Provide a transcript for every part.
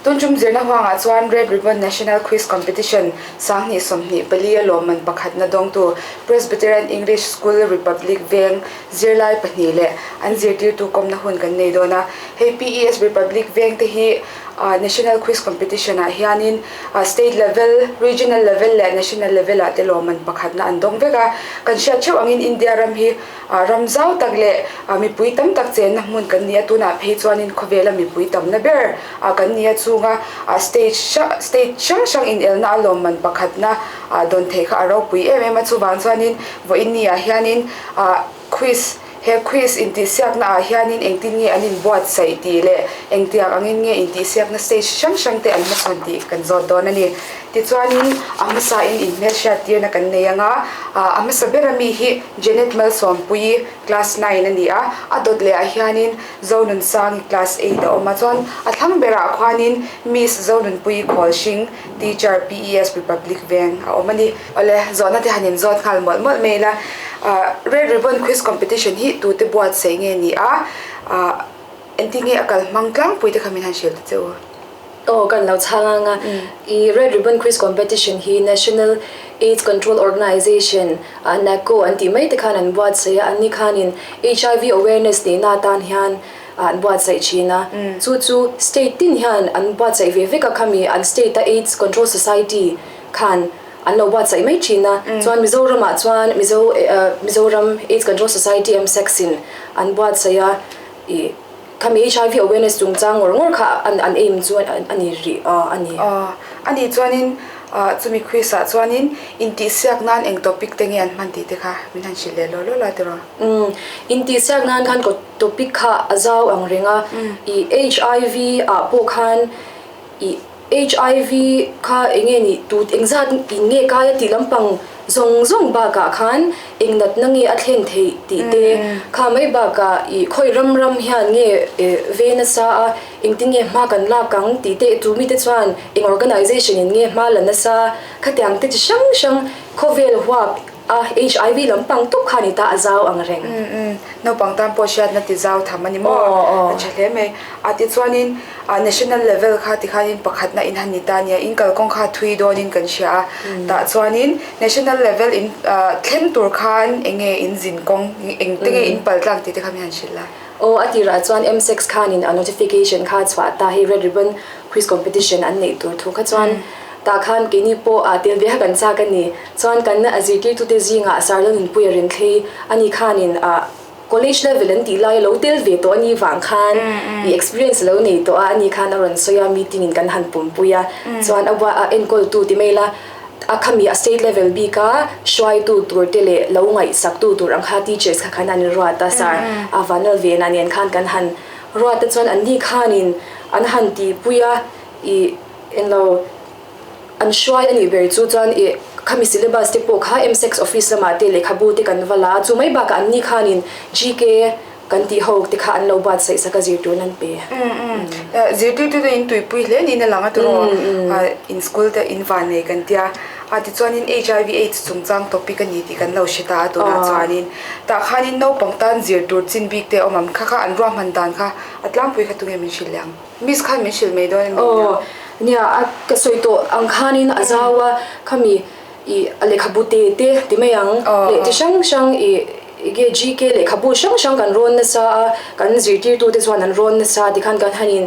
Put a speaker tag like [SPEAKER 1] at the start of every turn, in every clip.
[SPEAKER 1] Tun tum zirna huangah chuan Red Ribbon National Quiz Competition 2024 a lawmman pakhatna dawngtu Presbyterian English School Republic Veng zirlai pahnih leh an zirtirtu kawmna hun kan nei dawn a. Hei PES Republic Veng te hi National Quiz Competition ah hianin State level, Regional level leh National level ah te lawmman pakhatna an dawng vek a. Kan hriat theuh angin India ram hi Ram zau tak leh mipui tam tak chenna hmun kan ni a, tunah phei chuanin khawvela mipui tamna ber kan ni a, chunga stage state hrang hrang inelna a lawmman pakhatna dawn theih kha a ropui em em a, chuvang chuanin vawiin ni ah hianin quiz he quiz intihsiakna ah hianin engtin nge an inbuatsaih tih leh engtiang angin nge intihsiakna stage hrang hrang te an hmachhawn tih kan zawt dawn a ni. Tichuanin a hmasain inhmelhriattirna kan nei ang a, a hmasa ber ami hi Janet Malsawmpuii class nine a ni a, a dawt leh ah hianin Zonunsangi class eight a awm a, chuan a thlang berah khuanin Miss Zonunpuii Khawlhring teacher PES Republic Veng a awm a ni. Awle, zawhna te han inzawt nghal mawlh mawlh mai ila, Red Ribbon Quiz Competition hi tute buatsaih nge ni a, engtin nge a kal hmang tlangpui te kha min han hrilh ta che u.
[SPEAKER 2] Aw kan lo chhang ang a, i Red Ribbon Quiz Competition hi National Aids Control Organization, NACO, an tih mai te khan an buatsaih a, anni khanin HIV awareness nihna atan hian an buatsaih thin a, chu chu state tin hian an buatsaih ve vek a, khami an state a Aids Control Society khan an lo buatsaih mai thin a, chuan Mizoramah chuan Mizo Mizoram Aids Control Society, MSACS, in an buatsaih a, i. Khami HIV awareness chungchang ngawr ngawr kha an an aim chu a ni rih a ni.
[SPEAKER 1] A nih chuanin chumi quiz ah chuanin intihsiak nan eng topic te nge an hman tih te kha min han hrilh leh law law la tiraw?
[SPEAKER 2] Umm intihsiak nan khan topic kha a zau ang reng a, i HIV ah pawh khan i HIV kha eng nge nih tut eng zat in nge kai a tih lampang zawng zawng bakah khan eng natna nge a thlen theih tih te kha mai bakah ih khawi ram ram hian nge ve nasa a engtin nge hma kan lak ang tih te chu mite chuan eng organization in nge hma la nasa khatiang te chi hrang hrang khawvel huap A HIV lampang tawp kha ni ta a zau ang reng.
[SPEAKER 1] Umm umm naupang tan pawh hriatna ti zau tham a ni maw? A tha hle mai. A tichuanin national level kha tikhanin pakhatna in han ni ta nia in kalkawng kha thui dawnin kan hria a tah chuanin national level in thleng tur khan eng nge in zin kawng eng te nge in pal tlak tih te kha min han hrilh la.
[SPEAKER 2] Aw a tirah chuan MSEX khanin a notification kha chhuah ta hei Red Ribbon Quiz Competition an neih tur thu kha chuan Tah khan keini pawh aa tel ve kha kan chak a ni. Chuan kan a zirtirtute zingah Sarla Nunpuia Renthlei a ni khanin ah college level an tih laia lo tel ve tawh a ni vang khan i experience a lo nei tawh a, a ni khan a rawn sawi a, meeting in kan han pumpui a. Chuan a bua a enkawltu ti mai ila a khami a state level bika hruaitu tur te leh lo ngaihsaktu tur ang kha teachers kha khan an ruat a, Sir a Vanlal Vena nen khan kan han ruat a chuan an ni khanin an han tihpui a i Englo an hruai a nih ber chu chuan ih khami syllabus te pawh kha MSEX office lamah te lehkhabu te kan va la a, chu mai bakah an ni khanin GK kan tih ho te kha an lo buatsaih sak a zir turin an pe.
[SPEAKER 1] Umm umm zirtirtu te in tuipui hle niin a lang a tiraw in school te in van nei kan tia a tichuanin HIV AIDS chungchang topic a ni tih kan lo hre ta a tunah chuanin tah khanin naupang tan zir tur chin bik te a awm ang kha kha an ruahman dan kha a tlangpui kha tunge min hrilh leh ang. Miss khan min hrilh mai dawn a mi nia.
[SPEAKER 2] Aw nia a ka sawi tawh ang khanin a zau a khami ih a lehkhabu te te ti mai ang leh ti hrang hrang ih ege GK lehkhabu hrang hrang kan rawn nasa a kan zirtirtu te chuan an rawn nasa tikhan kan han in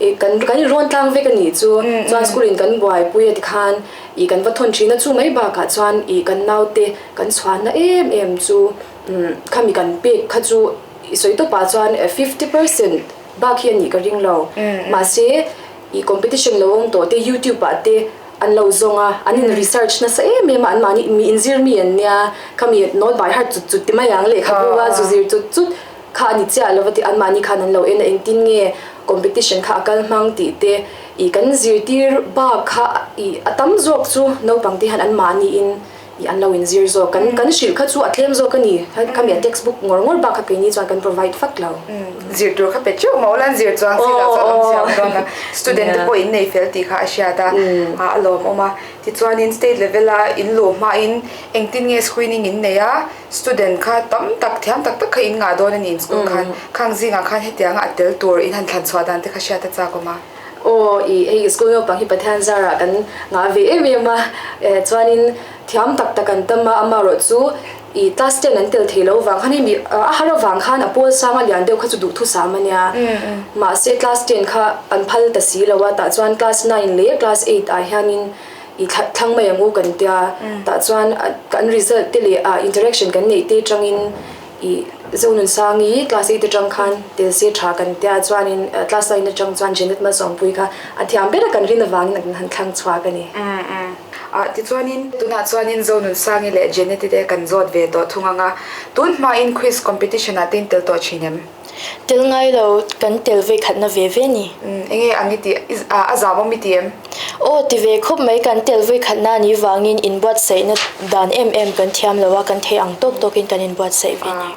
[SPEAKER 2] ih kan kan in rawn tlang vek a nih chu chuan school in kan buaipui a tikhan ih kan va thawn thin a chu mai bakah chuan ih kan naute kan chhuanna em em chu khami kan pek kha chu i sawi tawpah chuan 50% Bak hi a nih ka ring lo. Mahse, i competition lo awm tawh te YouTube ah te an lo zawng a, an in research nasa em em a, an mahni mi inzir mi an nia, khami note by heart chut chut ti mai ang lehkhabu a zu zir chut chut kha a ni chiah lo va ti an mahni khan an lo en a, engtin nge competition kha a kal hmang tih te i kan zirtir bak kha i a tam zawk chu naupang te hian an mahni in I an lo inzir zawk. Kan kan hrilh kha chu a tlem zawk a ni. Khami a textbook ngawr ngawr bak kha keini chuan kan provide fak lo.
[SPEAKER 1] Zir tur kha pe teuh mah ula an zir chuang si lah chuan awm siam dawn a. Student te pawh in nei fel tih kha a hriat a, a lawmawm a. Tichuanin state level a in luh hmain engtin nge screening in nei a, student kha tam tak thiam tak tak kha in ngah dawn a ni in school khan. Khang zingah khan hetianga a tel tur in han thlan chhuah dan te kha hriat a chak awm a.
[SPEAKER 2] Aw i hei school naupang hi Pathian zarah kan ngah ve em em a, chuanin thiam tak tak an tam a, amaherawhchu i class ten an tel thei lo vang khan hei mi a har avang khan a pawl sang a lian deuh kha chu duhthusam a nia, mahse class ten kha an phal ta si lo a, tah chuan class nine leh class eight ah hianin i thlang mai ang u kan tia, tah chuan kan result te leh interaction kan neih te atangin I Zonunsangi class eight atang khan tel se tha kan tia chuanin class nine atang chuan Janet Malsawmpuii kha a thiam ber a kan rin avangin an han thlang chhuak a ni.
[SPEAKER 1] Ah tichuanin tunah chuanin Zonunsangi leh Janet-i te kan zawt ve tawh thung ang a, tun hmain quiz competition ah te in tel tawh thin em?
[SPEAKER 3] Tel ngai lo, kan tel ve khatna ve ve ni.
[SPEAKER 1] Enge ang i tih, a zam awm i ti em?
[SPEAKER 3] Aw ti ve khawp mai, kan tel vawi khatna ni vangin inbuatsaihna dan em em kan thiam lo a, kan thei ang tawk tawkin kan inbuatsaih ve ni.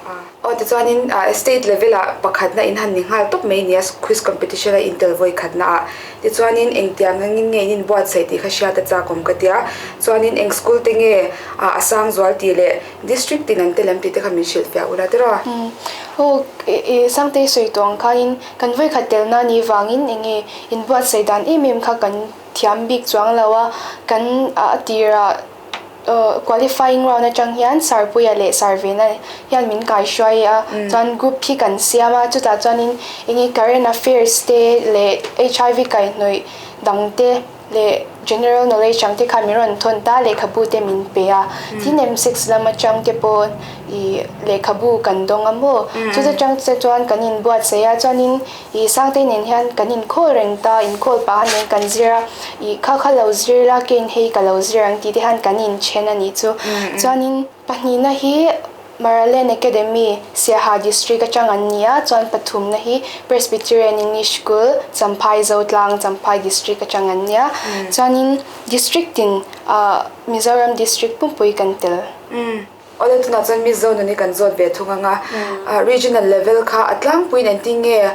[SPEAKER 1] Aw tichuanin state level ah pakhatna in han ni nghal tawp mai nia quiz competition a intel vawi khatna ah. Tichuanin engtiang angin nge in inbuatsaih tih kha hriat a chak awm ka tia. Chuanin eng school te nge a sang zual tih leh District tin an tel em tih te kha min hrilh fiah ula tiraw?
[SPEAKER 4] Aw, i Sangtei sawi tawh ang khanin kan vawikhat telna ni vangin eng nge inbuatsaih dan em em kha kan thiam bik chuang lo a, kan a tirah qualifying round atang hian Sarpuia leh Sarvena hian min kaihruai a, chuan group hi kan siam a, chutah chuanin eng nge current affairs te leh HIV kaihhnawih dang te, leh general knowledge ang te khan min rawn thawn ta lehkhabu te min pe a tin M6 lam atang te pawh ih lehkhabu kan dawng a maw chu atang te chuan kan inbuatsaih a chuanin ih Sangtei nen hian kan inkhawl reng ta inkhawl pah a nen kan zir a ih kha kha lo zir la keiin hei ka lo zir ang tih te hian kan inthen a nih chu chuanin pahnihna hi Maraland Academy, Siaha District atang an ni a, chuan pathumna hi Presbyterian English School, Champhai Zotlang, Champhai District atang an ni a. Chuanin District tin ah Mizoram District pumpui kan tel.
[SPEAKER 1] Awle tunah chuan Mizo nun hi kan zawt ve thung ang a, Regional level kha a tlangpuiin engtin nge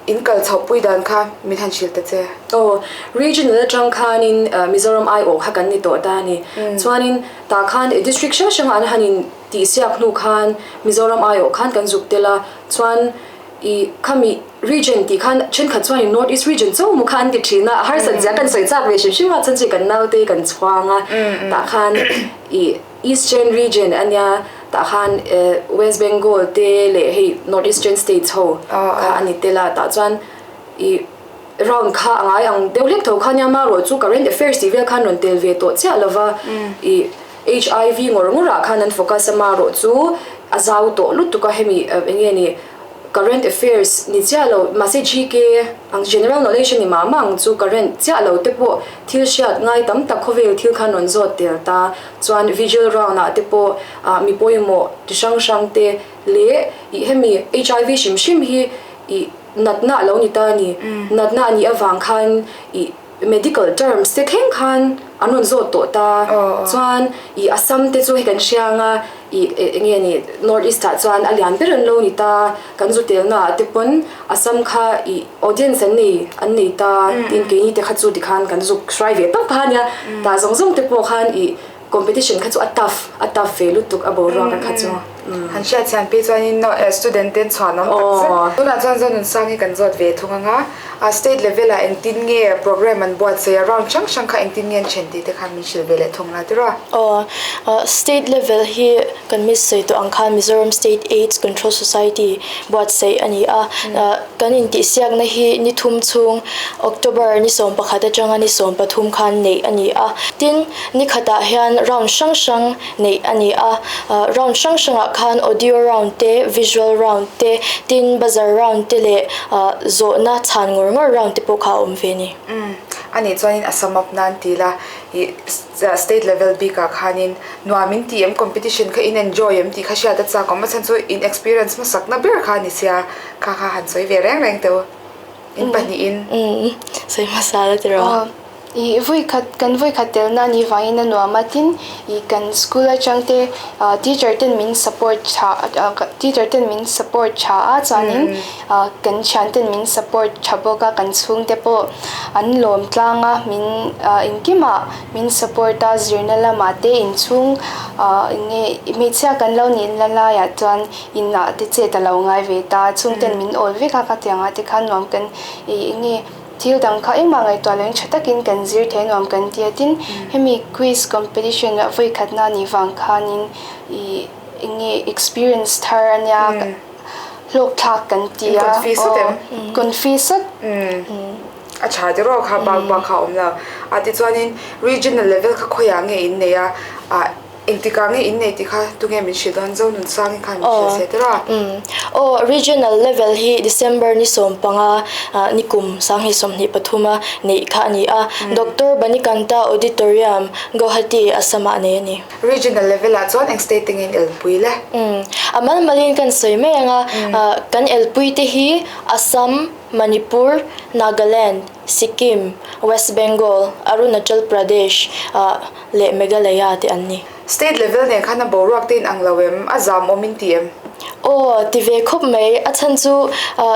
[SPEAKER 1] in kal chhohpui dan kha min han hrilh ta che.
[SPEAKER 2] Aw, Regional atang khanin Mizoram aiawh kha kan ni tawh ta a ni. Chuanin Tah khan district hrang hrangah an han in tih siak hnu khan Mizoram aiawh khan kan zuk tel a, chuan i khami region tih khan thenkhat chuan in North East region cho maw kha an ti thin a, a harsat zia kan sawi chak ve hrim hrim a, chuan chu kan naute kan chhuang a, tah khan i Eastern region a nia, tah khan West Bengal te leh hei North Eastern states ho kha a ni tel a, tah chuan i. Round kha a ngai ang deuh hlek tho kha nia marawh chu current affairs tih vel khan rawn tel ve tawh chiah lova i HIV ngawr ngawr ah khan an focus a marawh chu a zau tawh lutuk a hemi eng nge ni current affairs ni chiah lo mahse GK ang general knowledge a ni mah mah ang chu current chiah lo te pawh thil hriat ngai tam tak khawvel thil khan rawn zawt tel ta chuan visual round ah te pawh ah mi pawimawh ti hrang hrang te leh i hemi HIV hrim hrim hi i Natna a lo ni ta a ni. Natna a nih avang khan ih medical terms te thleng khan an rawn zawt tawh ta. Chuan ih Assam te chu hei kan hria ang a, ih eng nge ni North East ah chuan a lian ber an lo ni ta. Kan zu telna ah te pawn Assam kha ih audience an nei an nei ta. Tin keini te kha chu tikhan kan zuk hruai ve tawp kha a nia. Tah zawng zawng te pawh khan ih Competition kha chu a tough, a tough ve lutuk a boruak a kha chu.
[SPEAKER 1] Han hriat chhian phei chuanin student ten chhuan awm tak zet. Tunah chuan Zonunsang hi kan zawt ve thung ang a, state level ah engtin nge program an buatsaih a, round hrang hrang kha engtin nge an then tih te khan min hrilh ve leh thung la tiraw?
[SPEAKER 3] Aw, state level hi kan miss sawi tawh ang khan Mizoram State Aids Control Society buatsaih a ni a, kan intihsiakna hi ni thum chhung October ni 11 atanga ni 13 khan neih a ni a, tin Ni khatah hian round hrang hrang neih a ni a, round hrang hrangah khan audio round te, visual round te, tin buzzer round te leh zawhna chhan ngawr ngawr round te pawh kha a awm ve a ni.
[SPEAKER 1] Umm, a nih chuanin a sum up nan ti la, ih state level bikah khanin nuam in ti em, competition kha in enjoy em tih kha hriat a chak awm a chhan chu in experience hmasakna ber kha a ni sia, kha kha han sawi ve reng reng teh u, in pahnihin.
[SPEAKER 3] Umm, sawi hmasa la tiraw?
[SPEAKER 4] Ih vawikhat kan vawikhat telna a nih vangin a nuam a tin ih kan school atang te ah teacher ten min support tha teacher ten min support tha a chuanin ah kan thian ten min support tha bawk a kan chhungte pawh an lawm tlang a min ah engkimah min support a zirna lamah te inchhung ah eng nge hmeichhia kan lo nih na laiah chuan inah te chet a lo ngai ve ta chhungten min awl vek a ka tiangah te khan nuam kan ih eng nge. Thil dang kha engmah ngaihtuah loin tha takin kan zir thei nuam kan ti a, tin hemi quiz competition ah vawi khatna anih vang khanin ih eng nge experience thar a nia hlawk thlak kan ti a, aw confi sat.
[SPEAKER 1] A tha te rawh kha bak bak kha a awm lo a, tichuanin regional level kha khawiah nge in nei a, ah Engtikah nge innei tih kha tunge min hrilh dawn? Zonunsangi khan min hrilh se tiraw?
[SPEAKER 3] Aw, Regional level hi December ni 15 ni kum 2023 a neih kha a ni a, Doctor Banikanta Auditorium, Guwahati, Assam ah nei a ni.
[SPEAKER 1] Regional level ah chuan eng state te nge in elpui le?
[SPEAKER 3] A mal malin kan sawi mai ang a, kan elpui te hi Assam, Manipur, Nagaland, Sikkim, West Bengal, Arunachal Pradesh leh Meghalaya te an ni.
[SPEAKER 1] State level nen khan a boruak te in ang lo em? A zam awm in ti em?
[SPEAKER 3] Aw, ti ve khawp mai. A chhan chu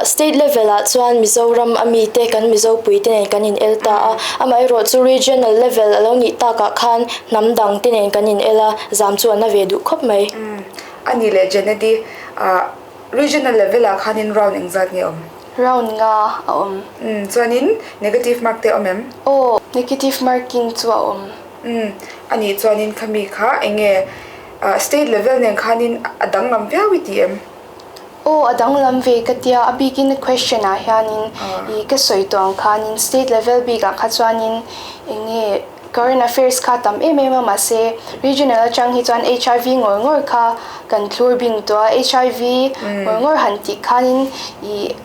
[SPEAKER 3] state level ah chuan Mizoram a mi te kan Mizopui te nen kan in el ta a, amaherawh chu regional level a lo nih tak ah khan hnam dang te nen kan in el a, zam chu a na ve duh khawp mai.
[SPEAKER 1] A nih leh Janet-i, regional level ah khanin round engzat nge awm?
[SPEAKER 4] Round nga a awm.
[SPEAKER 1] Umm chuanin negative mark te a awm em?
[SPEAKER 4] Aw, negative marking chu a awm.
[SPEAKER 1] Umm anih chuanin khami kha eng nge state level nen khanin a danglam viau i ti em?
[SPEAKER 4] Aw, a danglam ve ka tia, a bikin question ah hianin i ka sawi tawh ang khanin state level bikah kha chuanin eng nge current affairs kha tam em em a mahse regional atang hi chuan HIV ngawr ngawr kha kan thlur bing tawh a, HIV ngawr ngawr han tih khanin ih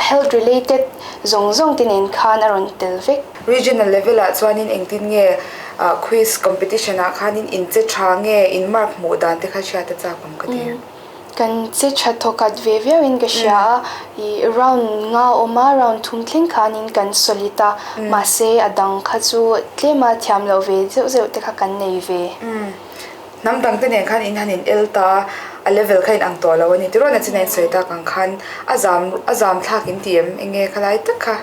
[SPEAKER 4] health related zawng zawng te nen khan a rawn tel vek.
[SPEAKER 1] Regional level ah chuanin engtin nge quiz competition ah khanin in che tha nge in mark hmuh dan te kha hriat a chak awm ka ti.
[SPEAKER 4] Kan che tha thawkhat ve viau in ka hria a, ih round nga awm a, round thum thleng khanin kan solid a, mahse a dang kha chu tlem a thiam loh ve zeuh zeuh te kha kan nei ve.
[SPEAKER 1] Hnam dang te nen khan in han in el ta a, a level kha in ang tawh lo a ni. Tirawn a chin a in sawi tak ang khan a zam a zam thlak in ti em? Eng nge khalai tak kha?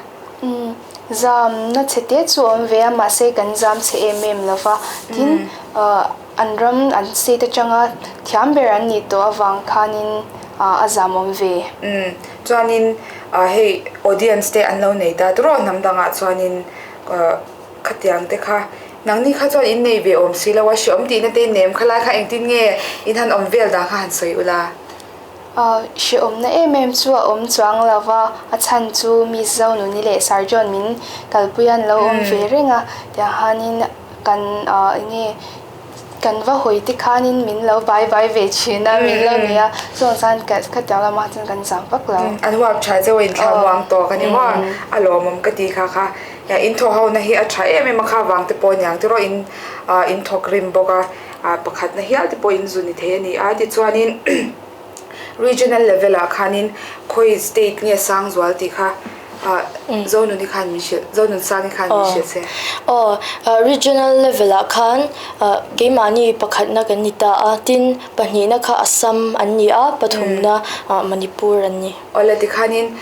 [SPEAKER 4] Umm zam na chhe te chu a awm ve a, mahse kan zam chhe em em lo va, tin An ram an state atanga thiam ber an nih tawh avang khanin a zamawm ve.
[SPEAKER 1] Umm, chuanin hei audience te an lo nei ta tawrh hnam dangah chuanin khatiang te kha nangni kha chuan in nei ve awm si lo a, hreawm tihna te in nei awm kha lai kha engtin nge in han awm vel dan kha han sawi ula.
[SPEAKER 4] Hreawmna em em chu a awm chuang lo va, a chhan chu Miss Zonuni leh Sir John min kalpui an lo awm ve reng a, tiang hanin Kan enge kan va hawi te khanin min lo bai bai ve thin a, min lo nei a, chuan chuan khatiang lamah chuan kan zam vak lo.
[SPEAKER 1] An huap tha chauh a inthlak muang tawk a ni maw? A lawmawm ka ti kha kha. In thawh ho na hi a tha em em a, kha vang te pawh aniang tiraw in in thawk rim bawk a, pakhatna hial te pawh in zu ni thei a ni a, tichuanin Regional level ah khanin khawi state nge Sangzual tih kha Zonuni khan min hrilh, Zonunsangi khan min hrilh se.
[SPEAKER 3] Aw, regional level ah khan keimahni pakhatna kan ni ta a, tin pahnihna kha Assam an ni a, pathumna Manipur an ni.
[SPEAKER 1] Awle tikhanin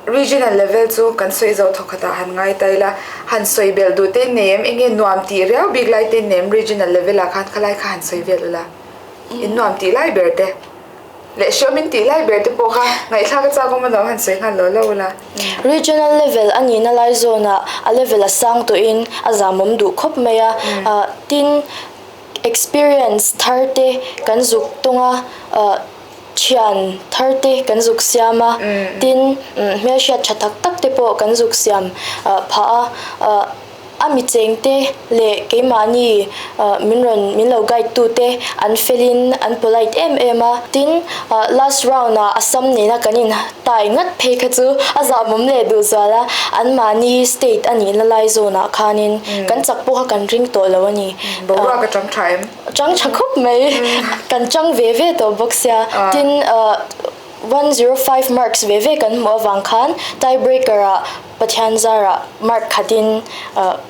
[SPEAKER 1] regional level chu kan sawi zo thawkhatah han ngai ta ila, han sawi belh duh te nei em, enge nuam tih riau bik lai te nei em regional level ah khan khalai kha han sawi vel ula. In nuam tih lai ber te leh hreawm in tih lai ber te pawh kha ngaihthlak a chak awm a lo han sawi nghal lo lo ula.
[SPEAKER 3] Regional level a nihna lai zawnah a level a sang tawhin a zamawm duh khawp mai a, tin experience thar te kan zuk tawng a, thian thar te kan zuk siam a, tin hmelhriat tha tak tak te pawh kan zuk siam phah a. A mi chengte leh keimahni min rawn min lo guide tute an felin an polite em em a, tin last round ah Assam nena kan in tai ngat phei kha chu a zahmawm leh duh zual a, anmahni state a nihna lai zawn ah khanin kan chak pawh kha kan ring tawh lo a ni.
[SPEAKER 1] Boruak a chang tha em?
[SPEAKER 3] Chang tha khawp mai, kan chang ve ve tawh bawk sia, tin 105 marks ve ve kan hmuh avang khan tie breaker ah Pathian zarah mark khatin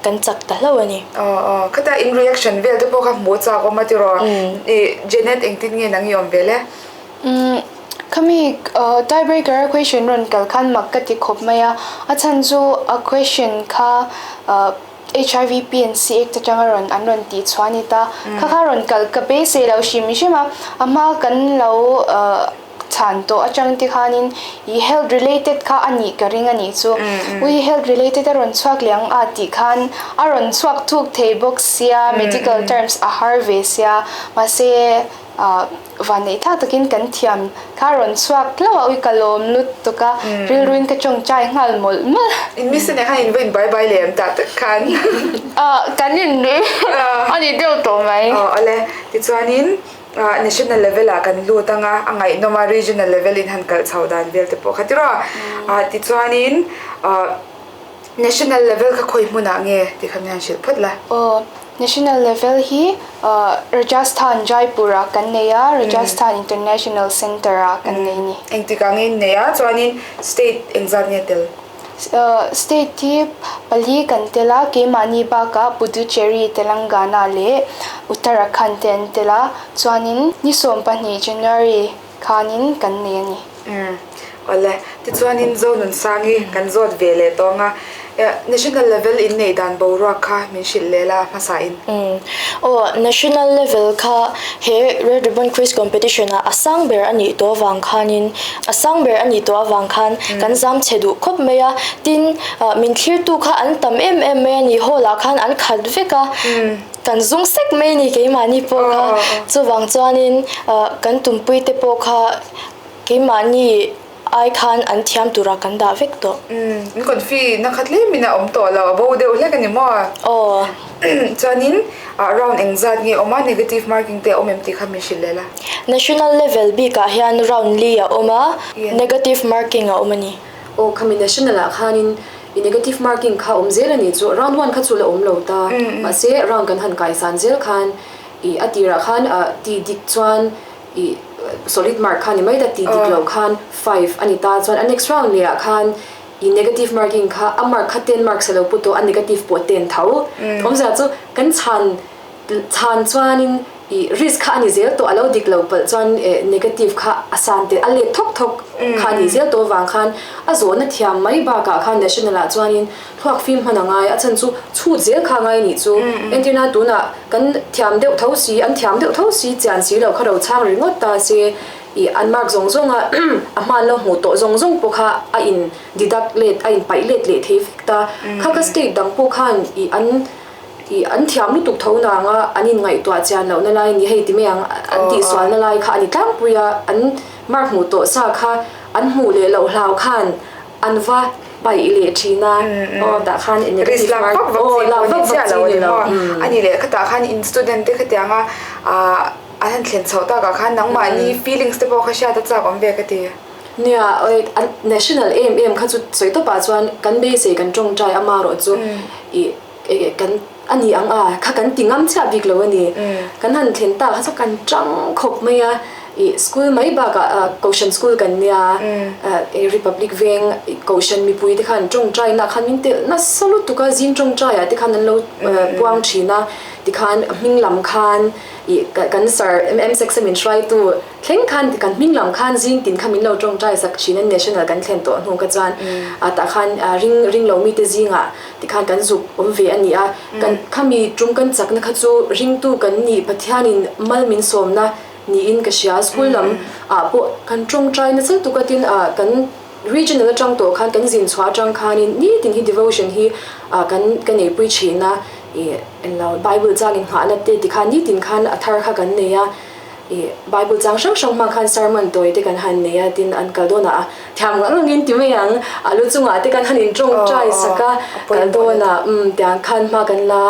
[SPEAKER 3] kan chak ta hlauh a ni.
[SPEAKER 1] Aw aw, khata in reaction vel te pawh kha hmuh chak awm a tiraw? I Janet engtin nge nang i awm vel e?
[SPEAKER 4] Umm, khami tie breaker a question rawn kal khan mak ka ti khawp mai a, a chhan chu a question kha HIV PNC Act atanga rawn an rawn tih chhuah a ni ta, kha kha rawn kal ka beisei lo hrim hrim a, a hma kan lo. chhan tawh atang te khanin i health related kha a nih ka ring a nih chu. Ui health related a rawn chhuak leh ang a tih khan a rawn chhuak thuk thei bawk sia, medical terms a har ve sia, mahse vanneih thlak takin kan thiam kha a rawn chhuak hlauh a, ui ka lawm lutuk a, rilruin ka tawngtai nghal mawlh mawlh.
[SPEAKER 1] In mission ah khan in va in bai bai leh em tah tak khan?
[SPEAKER 4] Kan inri a ni deuh tawh mai.
[SPEAKER 1] Aw awle, tichuanin National level ah kan lut anga a ngaihnawm a, regional level in han kalh chho dan vel te pawh kha tiraw? Tichuanin national level kha khawi hmunah nge tih kha min han hrilh phawt la.
[SPEAKER 4] Aw, national level hi Rajasthan Jaipur ah kan nei a, Rajasthan International Centre ah kan nei a ni.
[SPEAKER 1] Engtikah nge in nei a, chuanin state engzat nge tel?
[SPEAKER 4] State hi pali kan tel a, keimahni bakah Puducherry, Telangana leh Uttarakhand te an tel a, chuanin ni 12 January khanin kan nei a ni.
[SPEAKER 1] Umm awle, tichuanin Zonunsangi kan zawt ve leh tawng a, National level in neih dan boruak kha min hrilh leh la hmasa in.
[SPEAKER 3] Umm aw, National level kha he Red Ribbon Quiz Competition ah a sang ber a nih tawh avang khanin A sang ber a nih tawh avang khan kan zam chhe duh khawp mai a, tin min thlirtu kha an tam em em mai a ni, hall ah khan an khat vek a, kan zung sek mai a ni keimahni pawh kha, chuvang chuanin kan tumpui te pawh kha keimahni ai khan an thiam turah kan dah vek tawh.
[SPEAKER 1] Umm, in confi na kha tlemin a awm tawh lo, a bo deuh hlek a ni maw?
[SPEAKER 3] Aw.
[SPEAKER 1] Chuanin round engzat nge awm a, negative marking te a awm em tih kha min hrilh leh la.
[SPEAKER 3] National level bikah hian round li a awm a, negative marking a awm a ni.
[SPEAKER 2] Aw khami national ah khanin i negative marking kha awm zel a ni chu, round one kha chu la awm lo ta, mahse round kan han kaisan zel khan i a tirah khan ti dik chuan i solid mark kha ni mai ta, ti dik loh khan five a ni ta, chuan a next round leh ah khan I negative marking kha a mark kha ten marks a lo pu tawh a negative pawh ten tho. Awmzia chu kan chhan chhan chuanin i risk kha a ni zel tawh a lo dik lo palh chuan negative kha a san tel a let thawk thawk kha a ni zel tawh avang khan a zawhna thiam mai bakah khan national ah chuanin thluak fim hman a ngai a chhan chu chhut zel kha a ngai nih chu entirna tunah kan thiam deuh tho si an thiam deuh tho si chian si lo kha ro chhang ringawt ta se I an mark zawng zawng a a hman lo hmuh tawh zawng zawng pawh kha a in deduct let a in paih let leh thei vek ta. Kha ka state dang pawh khan i an i an thiam lutuk tho nang a an in ngaihtuah chian loh na lai ni hei ti mai ang an tihsual na lai kha a ni tlangpui a an mark hmuh tawh sa kha an hmuh leh loh hlau khan an va paih leh thin a aw tah khan
[SPEAKER 1] risk lak vak vak chi pawh ni chiah lo a ni maw a ni leh khatah khan in student te khatiang a ah An han thlen chhoh takah khan nangmahni feelings te pawh kha hriat a chak awm ve ka ti.
[SPEAKER 2] Nia, oi a national em em kha chu sawi tawpah chuan kan beisei kan tawngtai ama erawh chu i kan a ni ang a, kha kan ti ngam chiah bik lo a ni. Kan han thlen tak kha chu kan tang khawp mai a, i school mai bakah Kohhran school kan nia, Republic veng Kohhran mipui te khan tawngtai nah khan min telh nasa lutuk a, zing tawngtaiah te khan an lo puang thin a, tikhan hming lam khan Ih kan sir MM section min hruaitu thleng khan kan hming lam khan zing tin kha min lo tawngtai sak thin a national kan thlen tawh hnu kha chuan ah tah khan ring ring lo mite zingah tikhan kan zuk awm ve a ni a kan khami tum kan chakna kha chu ringtu kan nih Pathianin mal min sawmna niin ka hria school lam ah pawh kan tawngtai nasa lutuk a tin ah kan regional atang tawh khan kan zin chhuah atang khanin nitin hi devotion hi ah kan ka neipui thin a. Ih englo Bible chang in nghahna te tikhan nitin khan a thar kha kan nei a, ih Bible chang hrang hrang hmang khan sermon tawi te kan han nei a tin an kal dawnah a thiam ngang angin ti mai ang a lu chungah te kan han in tawngtai sak a kal dawnah umm tiang khan hma kan la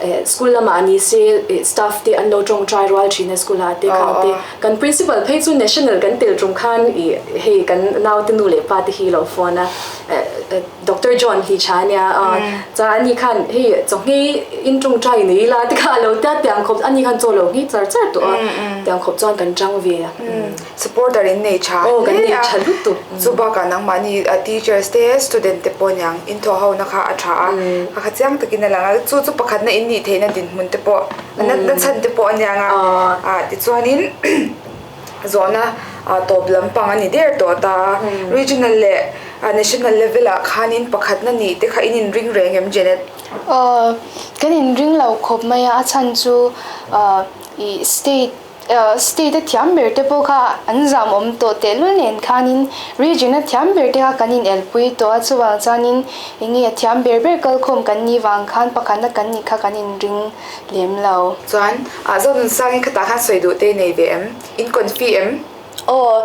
[SPEAKER 2] eh school lamah ni se ih staff te an lo tawngtai rual thin a school ah te khan te kan principal phei chu national kan tel tum khan ih hei kan naute nu leh pa te hi lo phone a eh Doctor John hi tha ania cha ani khan hei chawhngei in tawngtai nei ila te kha alo tia tiang khawp ani khan chaw lo nghei char char tawh a tiang khawp chuan kan tang ve a.
[SPEAKER 1] Supporter in nei tha
[SPEAKER 2] hle kan nei tha lutuk.
[SPEAKER 1] Chu bakah nangmahni teachers te student te pawh aniang in thawh ho na kha a tha a a kha chiang takin a lang a chu chu pakhatna in nih theihna dinhmun te pawh na chhan te pawh aniang a tichuanin Zawhna tawp lampang a ni der tawh ta a, regional leh national level ah khanin pakhatna nih te kha in inring reng em Janet?
[SPEAKER 4] Kan inring lo khawp mai a, a chhan chu ih state State a thiam ber te pawh kha an zam awm tawh tehlul nen khanin region a thiam ber te kha kan inelpui tawh a, chuvang chuanin eng nge a thiam ber ber kalkhawm kan nih vang khan pakhatna kan nih kha kan inring lem lo.
[SPEAKER 1] Chuan, Zonunsangin khatah khan sawi duh te i nei ve em? In confi em?
[SPEAKER 3] Aw,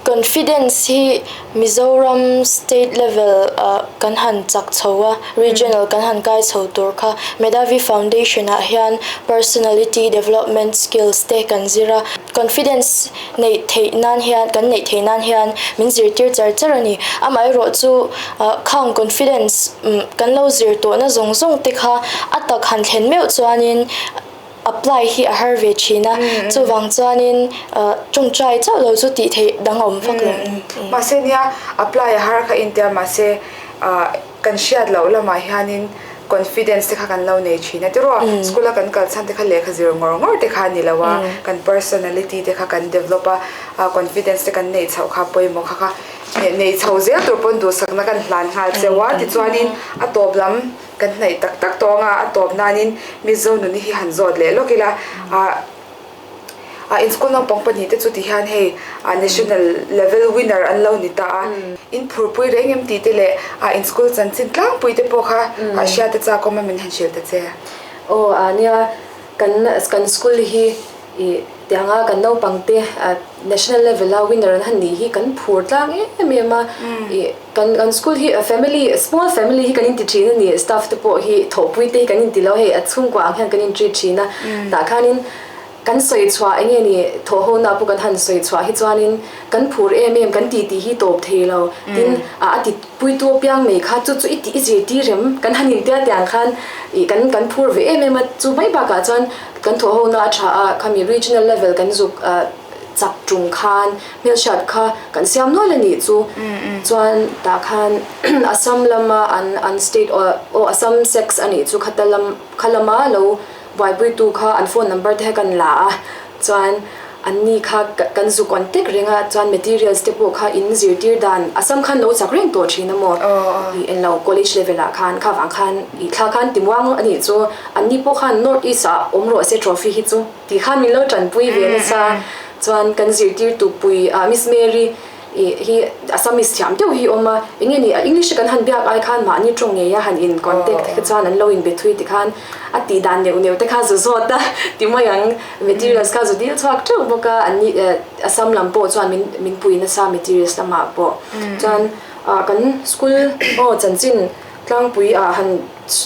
[SPEAKER 3] confidence hi Mizoram state level kan han chak chho a, regional kan han kai chho tur kha Medhavi Foundation ah hian personality development skills te kan zir a, confidence neih theih nan hian kan neih theih nan hian min zirtir char char a ni. Amaherawh chu khang confidence kan lo zir tawhna zawng zawng te kha a tak han thlen meuh chuanin Apply hi a har ve thin a, chuvang chuanin tawngtai chauh lo chu tih theih dang a awm vak lo.
[SPEAKER 1] Mahse nia apply a har kha intia mahse kan hriat loh lamah hianin confidence te kha kan lo nei thin a tiraw school a kan kal chhan te kha lehkha zir ngawr ngawr te kha a ni lo a, kan personality te kha kan develop a, confidence te kan neih chhoh kha pawimawh kha kha neih chho zel tur pawn duhsakna kan hlan nghal cheu a tichuanin a tawp lam Kan hnaih tak tak tawng a, a tawp nanin Mizo nuni hi han zawt leh lawk ila, ah ah in school naupang pahnihte chu ti hian hei ah national level winner an lo ni ta a, in phurpui reng em tih te leh ah in school chanchin tlangpui te pawh kha ah hriat a chakawm a min han hrilh ta che.
[SPEAKER 2] Aw ah nia kan kan school hi Ih, tianga kan naupangte national level a winner an han nih hi kan phur tlang em em a. Ih, kan kan school hi family, small family hi kan inti thin a ni, staff te pawh hi thawhpui te hi kan inti lo hei, a chhungkua ang hian kan in treat thin a. Tah khanin kan sawi chhuah eng nge ni thawh ho na pawh kan han sawi chhuah hi chuanin kan phur em em, kan ti tih hi tawp thei lo. Tin, a ti puitu apiang mai kha chu chu i tih i zirtir em? Kan han intia tiang khan ih kan kan phur ve em em a, chu mai bakah chuan Kan thawh ho na a tha a, khami regional level kan zuk chak tum khan hmelhriat kha kan siam nual a nih chu. Chuan tah khan Assam lama an an state aw Assam sex a nih chu khata lam kha lama lo buaipuitu kha an phone number te kha kan la a, chuan an ni kha kan zuk contact reng a, chuan materials te pawh kha in zirtir dan Assam khan lo chak reng tawh thin a maw ih englo college level ah khan kha vang khan ih thla khan timuang a nih chu. Anni pawh khan North East ah awm rawh se trophy hi chu tih khan min lo tanpui ve nasa. Chuan kan zirtirtu pui ah Miss Mary ih hi Assamese thiam deuh hi awm a, eng nge ni a English a kan han biak ai khan mahni tawng ngei a han in contact te kha chuan an lo in be thui ti khan a tih dan neuh neuh te kha zu zawt a ti mai ang. Materials kha zu dil chhuak teuh bawk a, anni Assam lam pawh chuan min min pui nasa materials lamah pawh. Chuan ah kan school aw chanchin tlangpui ah han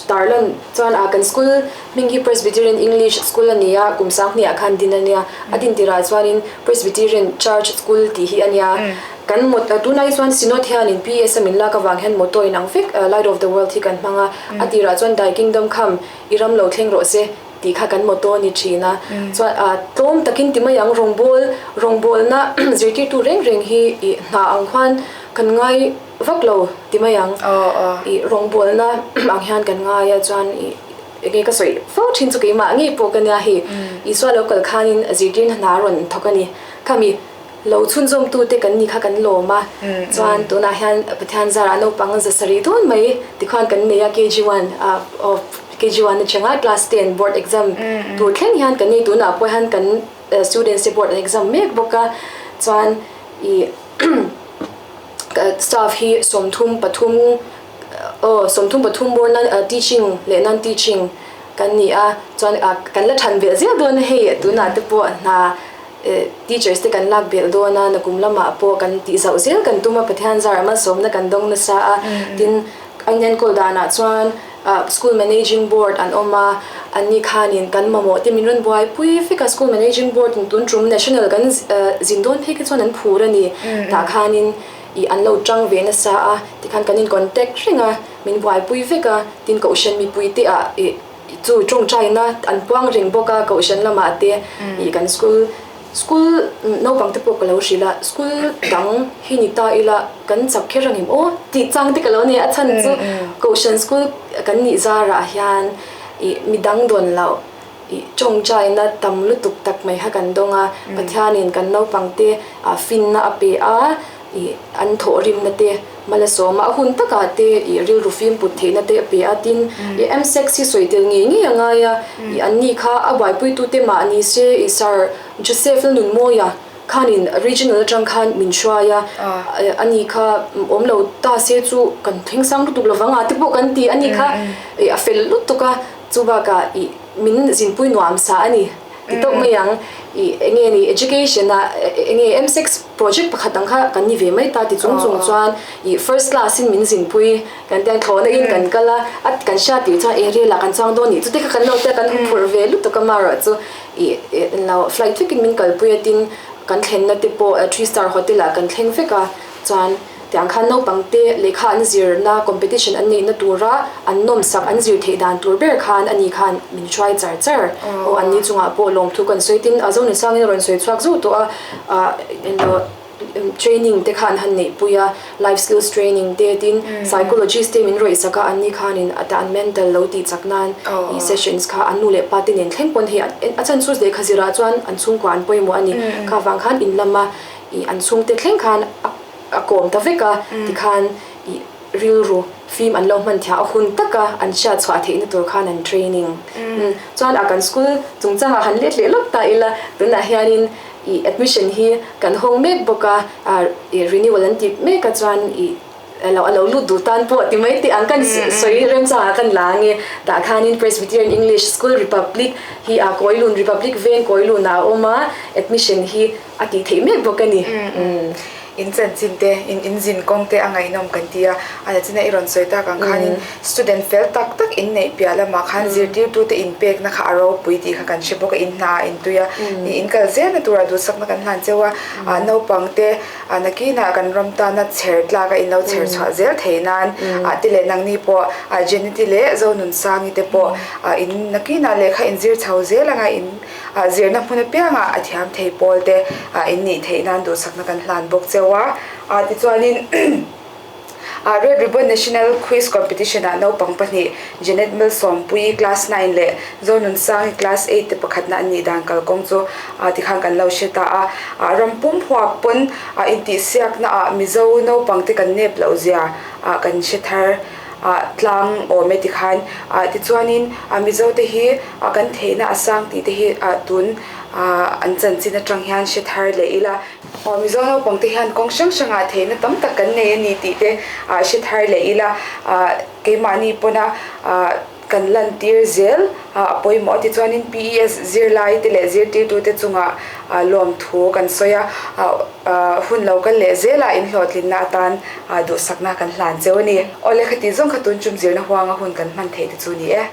[SPEAKER 2] Tarlan chuan a kan school hming hi Presbyterian English School a ni a, kum sanghnih ah khan din a nia. A din tirah chuanin Presbyterian Church School tih hi a nia. Kan mot tunah hi chuan Synod hianin PS a min lak avang hian motto inang vek Light of the World hi kan hmang a. A tirah chuan Thy Kingdom Come, I ram lo thleng rawh se tih kha kan motto a ni thin a. Chuan tlawm takin ti mai ang rawngbawl rawngbawlna zirtirtu reng reng hi i hna ang khuan kan ngai Vak lo ti mai ang. I rawngbawlna ang hian kan ngai a chuan i enge ka sawi fo thin chu keimah ngei pawh ka nia hei Isua lo kal khanin zirtirna hna a rawn thawk a ni. Khami lo chhunzawmtute kan ni kha kan lawm a chuan tunah hian Pathian zarah naupang za sarih dawn mai tikhuan kan nei a KG1 aw KG1 atanga class ten board exam tur thleng hian kan nei tunah pawh hian kan students te board an exam mek bawk a chuan i Staff hi 33 aw 33 bawr nan teaching leh non teaching kan ni a chuan kan la than belh zel dawn a hei tunah te pawh hna teachers te kan lak belh dawn a nakum lamah pawh kan tih zauh zel kan tum a Pathian zar malsawmna kan dawng nasa a tin a inenkawl danah chuan School Managing Board an awm a, anni khanin kan mamawh te min rawn buaipui vek a, School Managing Board in tun tum National kan zin dawn phei khi chuan an phur a ni, tah khanin ih an lo tang ve nasa a, tikhan kan in contact reng a, min buaipui vek a, tin Kohhran mipui te ah ih chu tawngtaina an puang reng bawk a, Kohhran lamah te ih kan school School naupang te pawh ka lo hrilh a, school dang hi ni ta ila kan chak kher ang em aw tih chang te ka lo nei a, chhan chu Kohhran school kan nih zarah hian ih midang dawn loh ih tawngtaina tam lutuk tak mai kha kan dawng a, Pathianin kan naupang te finna a pe a, ih an thawhrimna te Malsawma a hun takah te ih rilru fim put theihna te a pe a, tin ih MSEC hi sawi tel ngei ngei a ngai a, ih an ni kha a buaipuitute mah ni se ih Sir Joseph Lalnunmawia khanin regional atang khan min hruai a, ani kha awm lo ta se chu kan thleng sang lutuk lovang a te pawh kan ti ani kha a fel lutuk a, chu bakah ih min zinpui nuam sa a ni ti tawk mai ang ih enge ni education ah enge MSEX project pakhat ang kha kan ni ve mai ta ti chung chung chuan ih first class in min zinpui kan tiang thlawhna in kan kal a, a kan hriat tih chuan area lah kan chuang dawn nih chute kha kan lo tia kan huphurh ve lutuk a marawh chu ih lo flight vekin min kalpui a tin kan thlenna te pawh three star hotel ah kan thleng vek a chuan tiang khan naupang te lehkha an zirna competition an neihna tura an nawmsak an zir theih dan tur ber khan ani khan min hruai char char aw anni chungah pawh lawmthu kan sawi tin a Zonun sangin a rawn sawi chhuak zauh tawh a ah englo training te kha an han neihpui a, life skills training te tin psychologist te min rawih sak a, anni khanin a tan mental lo tih chak nan ih sessions kha an nu leh pa te nen thleng pawn hei a chan chu lehkha zirah chuan an chhungkua an pawimawh a ni. Kha vang khan in lama ih an chhungte thleng khan a kawm ta vek a tikhan ih rilru fim an lo hman thiah a hun taka an hriat chhuah theihna tur khan an training. Chuan a kan school chungchangah han let leh lawk ta ila tunah hianin Ih admission hi kan hawng mek bawk a, ih renewal an tih mek a chuan ih lo a lo lut duh tan pawh ti mai teh ang kan sawi remchang ah kan la ange tah khanin Presbyterian English School Republic hi a Kawilun Republic veng Kawilun ah a awm a admission hi a tih theih mek bawk a ni.
[SPEAKER 1] In chanchin te, in inzin kawng te a ngaihnawm kan ti a, a la china i rawn sawi tak ang khanin student fel tak tak in neih piah lamah khan zirtirtute inpekna kha a ropui tih kha kan hre bawk a, in hna ah in tui a, in kal zelna turah duhsakna kan hlan cheu a, naupang te nakinah kan ram tana chher tlak a in lo chher chhuah zel thei nan te leh nangni pawh Jeneti leh Zonunsangi te pawh in nakinah lehkha inzir chho zel anga in Zirna hmun apiangah a thiam thei pawl te in nih theih nan duhsakna kan hlan bawk cheu a. Tichuanin Red Ribbon National Quiz Competition ah naupang pahnih Janet Malsawmpuii Class 9 leh Zonunsangi Class 8 te pakhatna an nih dan kalkawng chu tikhan kan lo hre ta a. Rampum huap pawn intihsiakna ah Mizo naupang te kan nep loh zia kan hre thar. Tlang awm e tikhan tichuanin Mizo te hi kan theihna a sang tih te hi tun an chanchin atang hian hre thar leh ila. Mizo naupang te hian kawng hrang hrangah theihna tam tak kan nei a ni tih te hre thar leh ila. Keimahni pawna kan lantir zel a pawimawh a tichuanin PES zirlai te leh zirtirtute chungah lawmthu kan sawi a. Hun lo kal leh zelah inhlawhtlinna atan duhsakna kan hlan cheu a ni. Aw lehkha tih zawng kha tun chum zirna huanga hun kan hman theih te chu ni e.